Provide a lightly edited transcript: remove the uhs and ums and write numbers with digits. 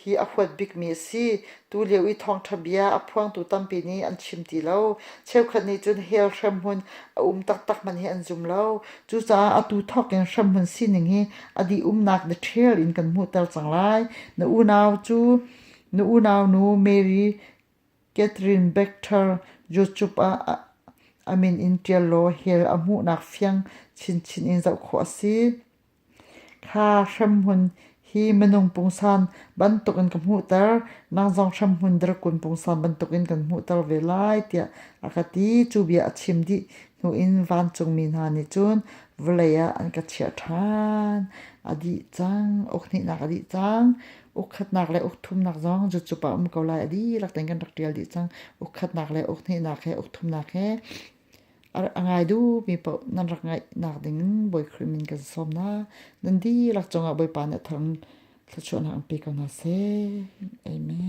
hi a huat bikmi a si. Tulio i thawngṭha bia a phuangtu tampi nih an chim ti lo. Cheukhat nih cun hell hremhmun a um taktak hmanh hi an zum lo. Cucaah atu thawk in hremhmun sining hi a dih-umnak detail in kan hmuhter cang lai. Na unau cu na unau nu Mary Catherine Baxter YouTube ah a min in ṭial law hell a hmuhnak fiang chinchin in zoh khawh a si. Kha hremhmun hi minung pungsan bantukin ka hmuhter, nang zong hremhmun drakun pungsan bantukin kan hmuhter ve lai, tiah a ka ti. Cu bia a chim dih hnu in vancungmi hna nih cun vawlei ah an ka chiah ṭhan. A dih cang, uk hnihnak a dih cang. Uk khatnak le uk thumnak zong jutcup ah um ko lai. A dihlak tein kan rak ṭial dih cang. Uk khatnak le uk hnihnak he uk thumnak he A ngai duhmi paoh nan rak ngaihnak ding in Bawi Khrih min kan sawm hna. Nan dihlak cungah Bawipa nih a thar in thluachuahnak in pe ko hna seh. Amen.